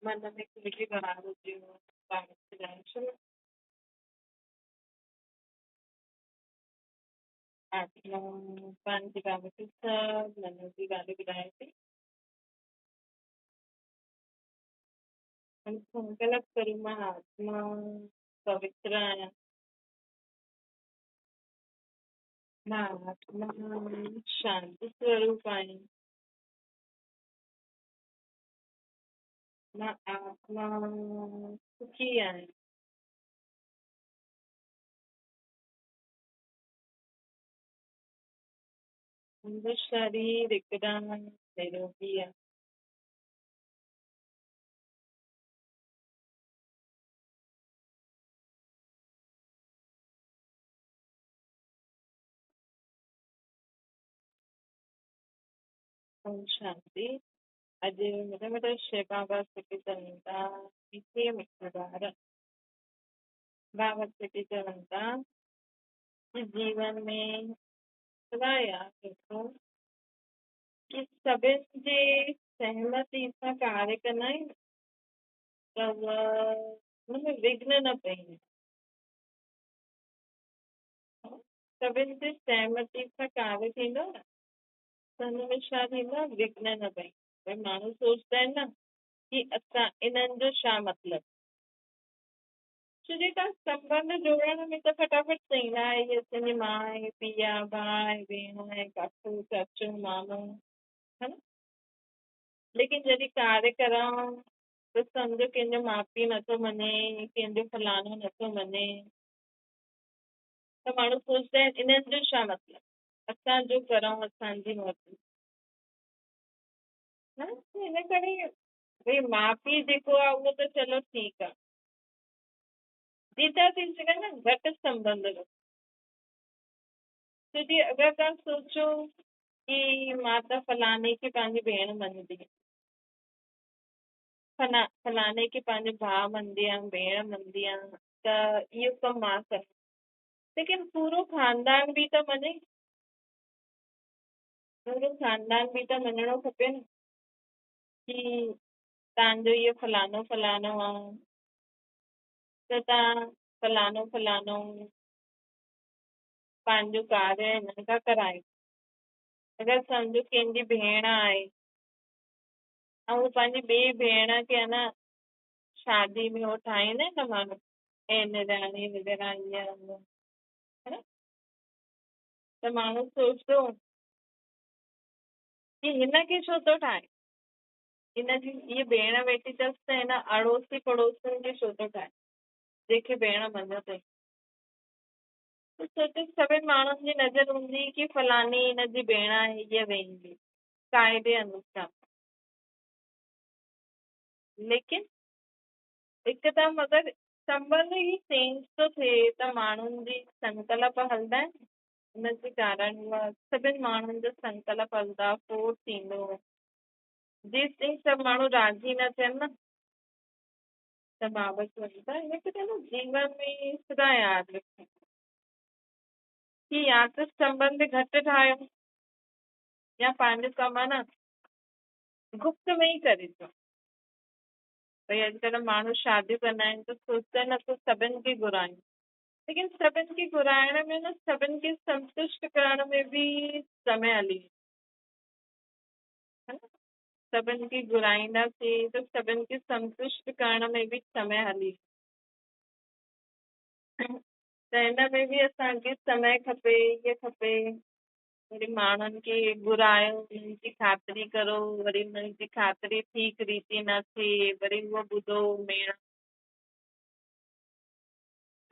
मन में कोई बि ॻाल्हि हुजे बाबा खे ॿुधाए छॾियो। आत्मा पंहिंजे बाबा खे सभु मन जी ॻाल्हि ॿुधाए थी। संकल्प करूं मां आत्मा पवित्र आहियां, मां आत्मा शांति स्वरूप आहियां, मां आत्मा सुखी आहियां। मुंहिंजो शरीर एकदम निरोगी आहे। ओम शांति। अॼु वॾा वॾा शिव बाबा सुखी चवनि था, मिठे मिठा ॿार। बाबा सुखी चवनि था कि जीवन में सदा यादि रखो कि सभिनि जे सहमति सां कार्य कंदा आहियूं त उहा हुन में विघ्न न पवंदो। सभिनि जे सहमति सां कार्य थींदो न त हुन में छा थींदो आहे, विघ्न न पवंदो। भई माण्हू सोचंदा आहिनि न कि असां इन्हनि जो छा मतिलबु, छो जे तव्हां संबंध जोड़ण में त फटाफट चईंदा आहे हीअ असांजी माउ आहे, पीउ आहे, भाउ आहे, भेण आहे, काकू, चाचो, मामो, है न। लेकिन जॾहिं कार्य कराऊं त सम्झो कंहिंजो माउ पीउ नथो मञे, कंहिंजो फलाणो नथो मञे, त माण्हू सोचंदा आहिनि इन्हनि जो छा मतिलबु, असां जो करूं असांजी मर्ज़ी, है न। हिन करे भई माउ पीउ जेको आहे उहो त चलो ठीकु आहे, जेतिरा थी सघे न घटि संबंध रखो। छो जी अगरि तव्हां सोचो कि मां त फलाणे खे पंहिंजी भेण मञंदी आहियां, फलाणे खे पंहिंजो भाउ मञंदी आहियां, भेण मञंदी आहियां, त इहो कमु मां कयां, लेकिन पूरो ख़ानदान बि त मञे, पूरो ख़ानदान बि त मञणो खपे न कि तव्हांजो इहो फलाणो फलाणो आहे त तव्हां फलाणो फलाणो पंहिंजो कार्य हिननि खां करायो। अगरि सम्झो कंहिंजी भेण आहे ऐं उहो पंहिंजी ॿिए भेण खे आहे न शादी में उहो ठाहींदा आहिनि न माण्हू, ऐं निराणी वग़ैरह ईअं है न, त माण्हू सोचंदो कि हिनखे छो थो ठाहे, हिनजी हीअ भेण वेठी अथसि त हिन अड़ोसी पड़ोसियुनि खे छो थो ठाहे, जंहिंखे भेण मञो अथई। त सोचो सभिनी माण्हुनि जी नज़र हूंदी कि फलानी हिनजी भेण आहे, हीअ वेंदी क़ाइदे अनुसार। लेकिन हिकदमि अगरि संबंध ई चेंज थो थिए त माण्हुनि जी संकल्प हलंदा आहिनि, हुनजे कारण उहा सभिनी माण्हुनि जो संकल्प हलंदा, फोर्स थींदो। जेसि ताईं सभु माण्हू राज़ी न थियनि न त बाबा चवनि था हिन करे न जीवन में सदा यादि रखो कि या त संबंध घटि ठाहियो या पंहिंजो कमु आहे न गुप्त में ई करे छॾो। भई अॼुकल्ह माण्हू शादियूं कंदा आहिनि त सोचंदा आहिनि असां सभिनि खे घुरायूं, लेकिन सभिनि खे घुराइण में न सभिनि खे संतुष्ट करण में बि समय हली वेंदो, है न। सभिनि खे घुराईंदासीं त सभिनि खे संतुष्ट करण में बि समय हली वेंदो। त हिन में बि असांखे समय खपे, इहे खपे। वरी माण्हुनि खे घुरायो, हुननि जी ख़ातिरी करो, वरी हुननि जी ख़ातिरी ठीकु रीति न थिए, वरी उहो ॿुधो मेण,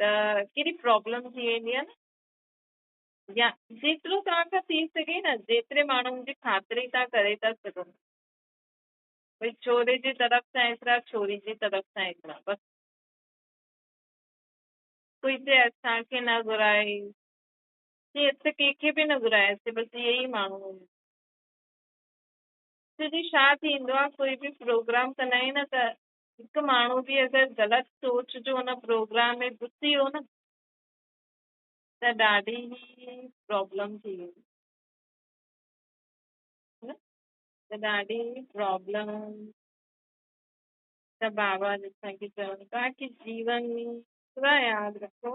त केॾी प्रॉब्लम थी वेंदी आहे न। या जेतिरो तव्हां थी सघे न, जेतिरे माण्हुनि जी ख़ातिरी तव्हां करे था सघो, भई छोरे जी तरफ़ सां एतिरा, छोरी जी तरफ़ सां एतिरा, बसि। कोई चए असांखे न घुराए, चए असां कंहिंखे बि न घुरायोसीं, बसि इहे ई माण्हू आहिनि। छो जी छा थींदो आहे, कोई बि प्रोग्राम कंदा आहियूं न त हिकु माण्हू बि अगरि ग़लति सोच जो हुन प्रोग्राम में घुसी वियो न त ॾाढी ई प्रॉब्लम थी वेंदी। ته ڏاڍي پرابلم. ته بابا اسان کي چون ٿا ڪه جيون ۾ سدا ياد رکو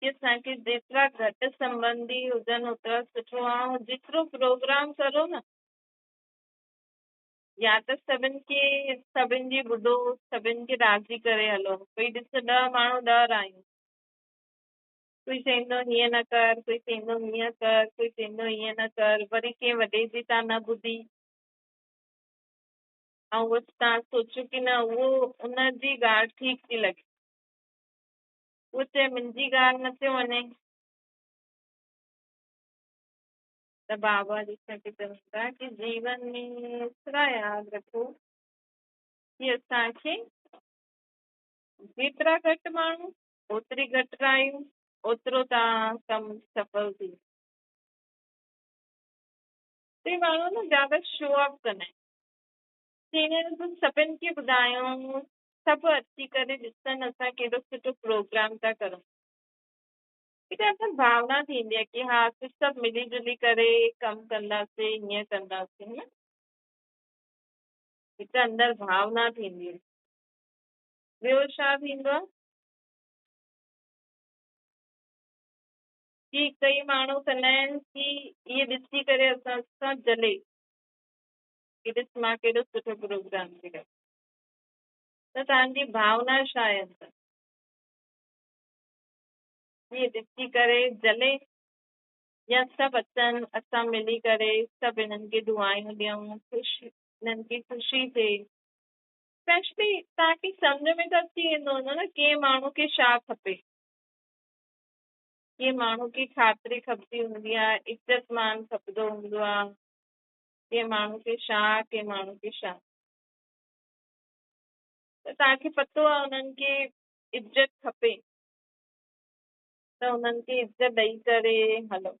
ڪه اسان کي جيترا گهٽ سنٻنڌي هجن اوترا سٺو آهي. ۽ جيترو پروگرام ڪرو نه، يا ته سڀن کي سڀن جي ٻڌو، سڀن کي راضي ڪري هلو. ڀئي ڏس 10 ماڻهو 10 رايون، ڪوئي چوندو هيئن نه ڪر، ڪوئي چوندو هيئن ڪر، ڪوئي چوندو هيئن نه ڪر، وري ڪنهن وڏي جي توهان نه ٻڌي ۽ اهو توهان سوچيو ڪه نه اهو ان جي ڳالهه ٺيڪ ٿي لڳي، اهو چئي منهنجي ڳالهه نه ٿيو وڃي. ته بابا جي اسان کي چون ٿا ڪه جيون ۾ سدا ياد رکو ڪه اسان کي جيترا گهٽ ماڻهو اوتري گهٽ رايون، اوترو توهان ڪم سڦل ٿي. ڪي ماڻهو نه زياده شو آف ڪندا آهن، چوندا آهن اسان سڀن کي ٻڌايون، سڀ اچي ڪري ڏسن اسان ڪيڏو سٺو پروگرام ٿا ڪرون. هڪ اندر ڀاونا ٿيندي آهي ڪه ها اسين سڀ ملي جلي ڪري ڪم ڪنداسين، هيئن ڪنداسين، نه هڪ اندر ڀاونا ٿيندي آهي. ٻيو ڇا ٿيندو آهي ڪه ڪئي ماڻهو ڪندا آهن ڪه اهي ڏسي ڪري اسان سان جلي ڪه ڏس مان ڪيڏو سٺو پروگرام ٿي ڪيان. ته توهان جي ڀاونا ڇا آهي اندر؟ اهي ڏسي ڪري جلي يا سڀ اچن اسان ملي ڪري سڀ انهن کي دعائون ڏيون، خوش انهن کي خوشي ٿئي. اسپيشلي توهان کي سمجهه ۾ ته اچي ويندو هوندو نه ڪنهن ماڻهو کي ڇا کپي، ڪنهن ماڻهو کي خاطري کپندي هوندي آهي، عزت مان کپندو هوندو آهي، ڪنهن ماڻهو کي ڇا، ڪنهن ماڻهو کي ڇا. ته توهان کي پتو آهي انهن کي عزت کپي ته انهن کي عزت ڏئي ڪري هلو.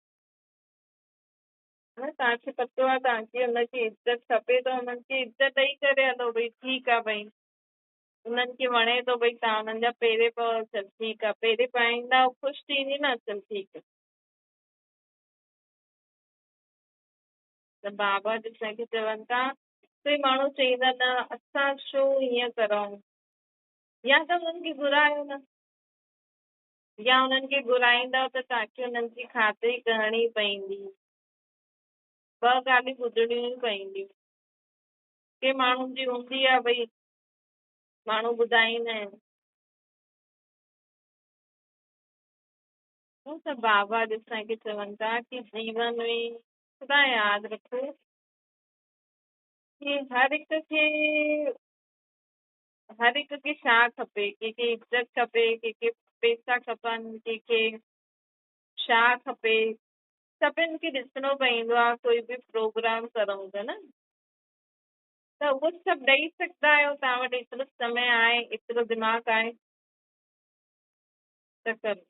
نه توهان کي پتو آهي توهان کي ان کي عزت کپي ته انهن کي عزت ڏئي ڪري هلو، ڀئي ٺيڪ آهي، ڀئي انهن کي وڻي ٿو ڀئي توهان انهن جا پيري پئو، چل ٺيڪ آهي، پيري پائيندا خوش ٿيندي نه، چل ٺيڪ آهي. ته بابا جي کي چون ٿا ڪوئي ماڻهو چئيندا نه اسان ڇو ائين ڪرون، يا ته انهن کي گهرايو نه، يا انهن کي گهرائيندؤ ته توهان کي انهن جي خاطري ڪرڻي پوندي، ٻه ڳالهيون ٻڌڻيون ئي پونديون. ڪي ماڻهن جي هوندي آهي ڀئي ماڻهو ٻڌائيندا آهن. ته بابا اسان کي چون ٿا ڪه جيون ۾ سدا ياد رکو ڪه هر هڪ کي ڇا کپي، ڪنهن کي عزت کپي، ڪنهن کي پئسا کپن، ڪنهن کي ڇا کپي، سڀن کي ڏسڻو پوندو آهي. ڪوئي به پروگرام ڪرون ٿا نه ته اهو سڀ ڏيئي سگهندا آهيو، توهان وٽ ايترو سمي آهي، ايترو دماغ آهي ته ڪرو،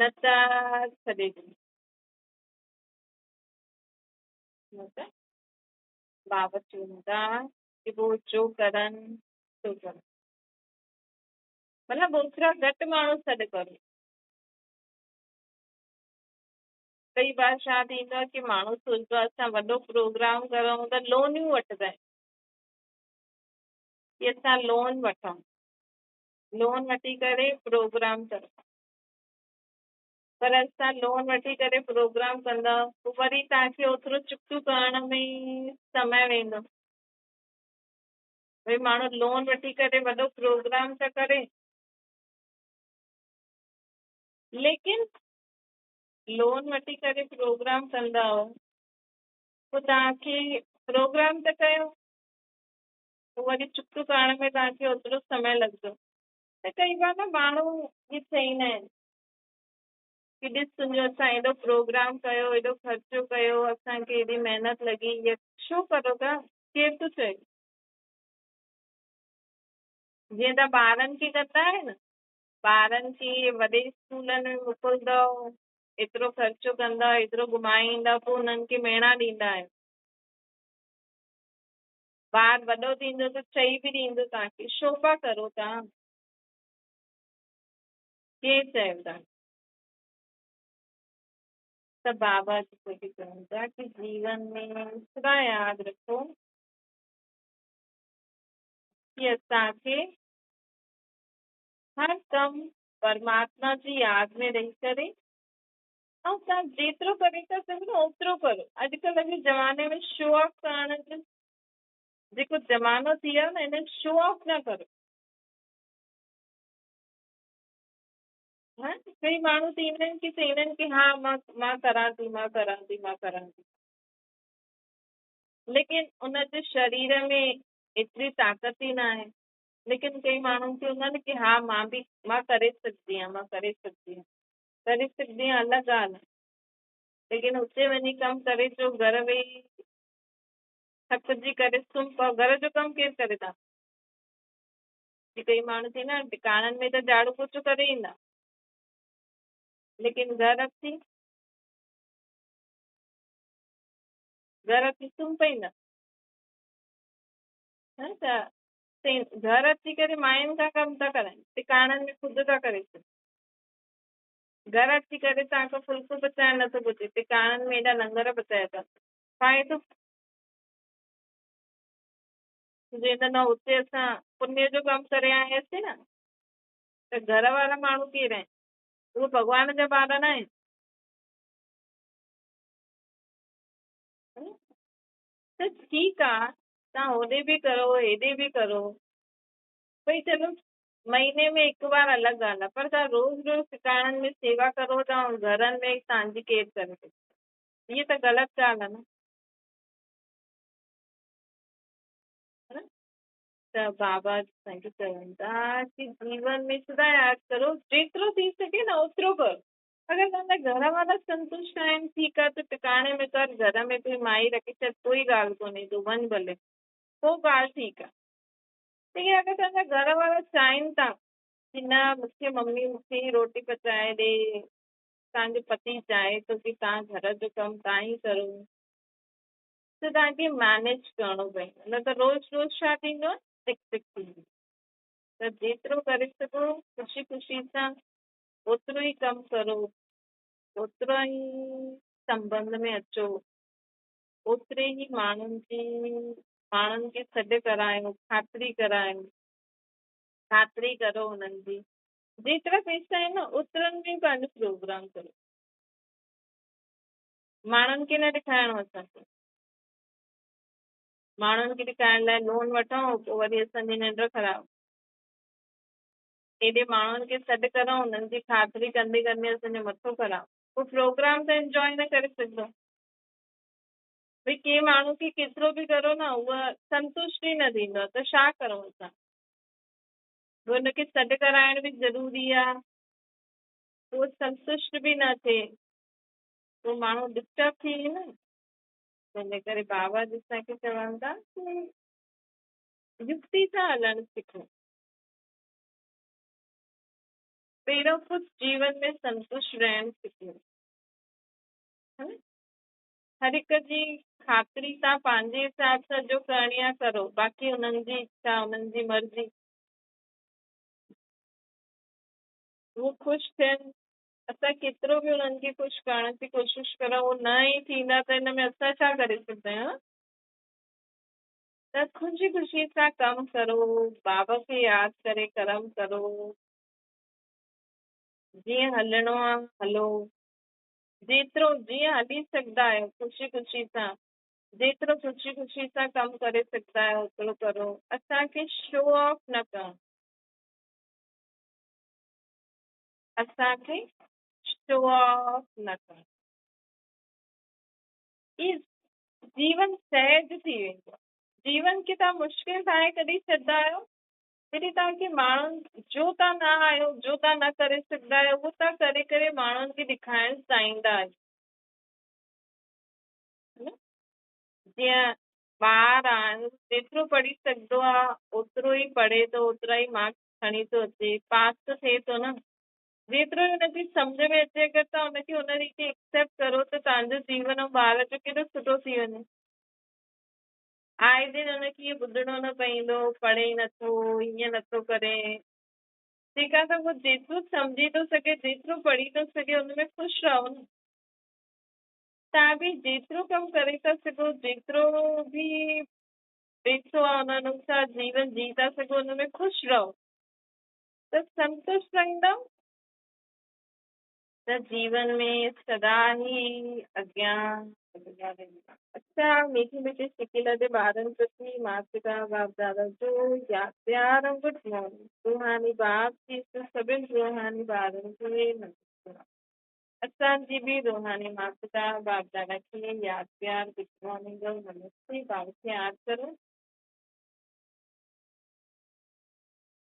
نه ته ڇڏي ڏيو. نه ته بابا چوندا ڪه پوءِ جو ڪرن سو ڪرن، مطلب اوترا گهٽ ماڻهو سڏ ڪرو. ڪئي بار ڇا ٿيندو آهي ڪه ماڻهو سوچندو آهي اسان وڏو پروگرام ڪرون ته لونيون وٺندا آهن ڪه اسان لون وٺون، لون وٺي ڪري پروگرام ڪرون، پر اسان لون وٺي ڪري پروگرام ڪندا پوءِ وري توهان کي اوترو چڪتو ڪرڻ ۾ سمي ويندو. ڀئي ماڻهو لون وٺي ڪري وڏو پروگرام ته ڪري، ليڪن لون وٺي ڪري پروگرام ڪندا پوءِ توهان کي پروگرام ته ڪيو، پوءِ وري چڪتو ڪرڻ ۾ توهان کي اوترو سمي لڳندو. ته ڪئي بار نه ماڻهو اهي چوندا آهن ڪه ڏس تنهنجو اسان ايڏو پروگرام ڪيو، ايڏو خرچو ڪيو، اسان کي ايڏي محنت لڳي، اها ڇو ڪرو ٿا؟ ڪير ٿو چئي؟ جيئن توهان ٻارن کي ڪندا آهيو نه، ٻارن کي وڏي اسڪولن ۾ موڪلندؤ، ايترو خرچو ڪندا، ايترو گهمائيندا، پوءِ انهن کي ميڻا ڏيندا آهيو. ٻار وڏو ٿيندو ته چئي به ڏيندو توهان کي، ڇو پيا ڪرو توهان؟ ڪير چيو توهان کي؟ त बाबा जी खे चवनि था की जीवन में सदा यादि रखो की असांखे हर कमु परमात्मा जी यादि में रही करे ऐं तव्हां जेतिरो करे था सघो न ओतिरो करो। अॼुकल्ह जे ज़माने में शो ऑफ़ करण जो जेको ज़मानो थी वियो आहे न, हिन शो ऑफ़ न करो। हा, कई माण्हू थींदा आहिनि की चवंदा आहिनि की हा मां करां थी, मां करां थी, मां करां थी, लेकिन उनजे शरीर में एतिरी ताक़त ई न आहे। लेकिन कई माण्हुनि खे हूंदो आहे न की हा मां बि मां करे सघंदी आहियाँ, मां करे सघंदी आहियाँ, करे सघंदी आहियाँ अलॻि ॻाल्हि आहे, लेकिन हुते वञी कमु करे अचो, घर वेही थकिजी करे सुम्ही पओ, घर जो कमु केरु करे था? कई माण्हू थींदा आहिनि टिकाणनि में त झाड़ू पोछो करे ईंदा, लेकिन घर अची सुम्ही पईंदा। हा, त घर अची करे मायुनि खां कमु था कराइनि, टिकाणनि में ख़ुदि था करे सघनि। घर अची करे तव्हांखां फुल्को पचाइणु नथो पुछे, टिकाणनि में एॾा लंगर पचाए था, फ़ाइदो जे न हुते असां पुण्य जो कमु करे आयासीं न, त घर वारा माण्हू केरु आहिनि? उहे भॻवान जा ॿार न आहिनि। त ठीकु आहे, तव्हां होॾे बि करो हेॾे बि करो, भई चलो महीने में हिकु बार अलॻि ॻाल्हि आहे, पर तव्हां रोज़ रोज़ टिकाणनि में सेवा करो था ऐं घरनि में तव्हांजी केरु करे थो? इहा त ग़लति ॻाल्हि आहे न। त बाबा असांखे चवनि था की जीवन में सदा यादि करो, जेतिरो थी सघे न ओतिरो करो। अगरि तव्हांजा घर वारा संतुष्ट आहिनि, ठीकु आहे, त टिकाणे में कर, घर में कोई माई रखे छॾ, कोई ॻाल्हि कोन्हे, तूं वञ भले, पोइ ॻाल्हि ठीकु आहे। लेकिन अगरि तव्हांजा घर वारा चाहिनि था की न मूंखे मम्मी मूंखे ई रोटी पचाए ॾे, तव्हांजो पति चाहे थो की तव्हां घर जो कमु तव्हां ई करो, त तव्हांखे मैनेज करिणो पवंदो, न त रोज़ रोज़ छा थींदो आहे, टिक टिक थींदी। त जेतिरो करे सघो ख़ुशी ख़ुशी सां ओतिरो ई कमु करो, ओतिरो ई संबंध में अचो, ओतिरे ई माण्हुनि खे सॾु करायो, ख़ातिरी करायो, ख़ातिरी करो हुननि जी। जेतिरा पैसा आहिनि न ओतिरनि में पंहिंजो प्रोग्राम करो, माण्हुनि खे न ॾेखारिणो असांखे। माण्हुनि खे ॾेखारण लाइ लोन वठूं, पोइ वरी असांजी निंड ख़राबु। एॾे माण्हुनि खे सॾु करूं, हुननि जी ख़ातिरी कंदे कंदे असांजो मथो ख़राबु, पोइ प्रोग्राम त इंजॉय न करे सघंदो। भई कंहिं माण्हू खे केतिरो बि करो न, उहा संतुष्ट ई न थींदो आहे, त छा करूं असां? हुनखे सॾु कराइणु बि ज़रूरी आहे, उहो संतुष्ट बि न थिए, पोइ माण्हू डिस्टर्ब थी वेंदो न। तंहिंजे करे बाबा जी असांखे चवनि था की युक्ति सां हलणु सिखो, पहिरियों ख़ुदि जीवन में संतुष्ट रहणु सिखो। हर हिक जी ख़ातिरी तव्हां पंहिंजे हिसाब सां जो करणी आहे करो, बाक़ी हुननि जी इच्छा, हुननि जी मर्ज़ी, उहो ख़ुशि थियनि। असां केतिरो बि हुननि खे ख़ुशि करण जी कोशिशि करूं, उहो न ई थींदा त हिन में असां छा करे सघंदा आहियूं? त ख़ुशी ख़ुशी सां कमु करो, बाबा खे यादि करे करम करो, जीअं हलणो आहे हलो, जेतिरो जीअं हली सघंदा आहियो ख़ुशी ख़ुशी सां, जेतिरो ख़ुशी ख़ुशी सां कमु करे सघंदा आहियो ओतिरो करो। असांखे शो ऑफ़ न करणु, असांखे शो ऑफ़ न करणु। इहो जीवन सहज थी वेंदो आहे। जीवन खे तव्हां मुश्किल ठाहे कॾहिं छॾंदा आहियो, जॾहिं तव्हांखे माण्हुनि जो तव्हां न आहियो, जो तव्हां न करे सघंदा आहियो, उहो तव्हां करे करे माण्हुनि खे ॾेखारणु चाहींदा आहियो। जीअं ॿार आहिनि, जेतिरो पढ़ी सघंदो आहे ओतिरो ई पढ़े थो, ओतिरा ई मार्क्स खणी थो अचे, पास त थिए थो न। जेतिरो हुनजी सम्झ में अचे, अगरि तव्हां हुनखे हुन रीति एक्सेप्ट करो त तव्हांजो जीवन ऐं ॿार जो केॾो सुठो थी वञे। आए दिन हुनखे इहो ॿुधणो न पवंदो, पढ़े ई नथो, ईअं नथो करे। ठीकु आहे, त उहो जेतिरो सम्झी थो सघे, जेतिरो पढ़ी थो सघे, हुन में ख़ुशि रहो न। توهان به جيترو ڪم ڪري ٿا سگهو، جيترو به پئسو آهي ان انوسار جيون جي ٿا سگهو، ان ۾ خوش رهو ته سنتشٽ رهندؤ ته جيون ۾ سدا ئي اڳيان وڌندا ويندا. اڇا ميٺي ميٺي شڪيلا جي ٻارن پرتي مات پتا باپ دادا جو ياد پيار ۽ گڊ مارننگ. روحاني باپ جي سڀن روحاني ٻارن کي نمسڪار. اسان جي به روحاني مات پتا باپ دادا کي ياد پيار گڊ مارننگ ۽ نمستي. بابا کي ياد ڪرو.